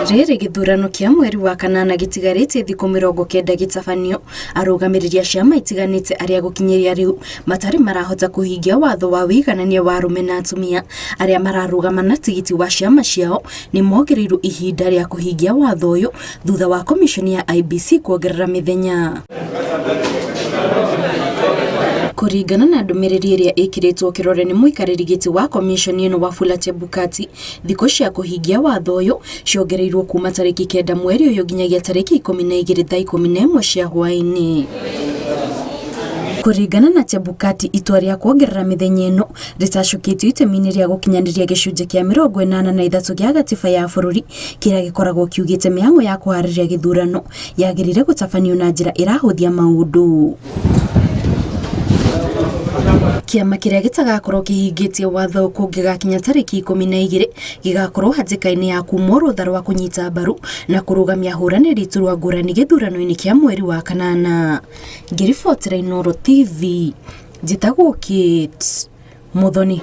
Rĩrĩ gĩthurano kĩa mweri wa kanana gĩtigarĩtie thikũ 90 gĩtabanio, arũgamĩrĩri a ciama itiganĩte arĩa gũkinyĩria rĩu matarĩ marahota kũhingia watho wa ũiganania wa arũme na atumia arĩa mararũgama na tigiti wa ciama ciao nĩ mongereirwo ihinda rĩa kũhingia watho ũyũ thutha wa komiconi ya IEBC kuongerera mĩthenya. Kũringana na ndũmĩrĩri ĩrĩa ĩkĩrĩtwo kĩrore nĩ mũikarĩri gĩtĩ wa komiconi ĩno Wafula Chebukati, thikũ cia kũhingia watho ũyũ ciongereirwo kuma tarĩki 9 mweri ũyũ nginyagia tarĩki 12 thaa 11 cia hwaĩ-inĩ. Kũringana na Chebukati, itua rĩa kuongerera mĩthenya ĩno rĩtacũkĩtio itemi-inĩ rĩa gũkinyanĩria gĩcunjĩ kĩa 83 gĩa gatiba ya bũrũri kĩrĩa gĩkoragwo kiugĩte mĩhang'o ya kũharĩria gĩthurano yagĩrĩire gũtabanio na njĩra ĩrahũthia maũndũ. Kĩama kĩrĩa gĩtagakorwo kĩhingĩtie watho kũngĩgakinya tarĩki 12 gĩgakorwo hatĩka-inĩ ya kumwo rũtha rwa kũnyita mbaru na kũrũgamia ahũranĩri iturwa ngũrani gĩthurano-inĩ kĩa mweri wa kanana. Ngĩribotera Inooro TV, njĩtagwo Kate Muthoni.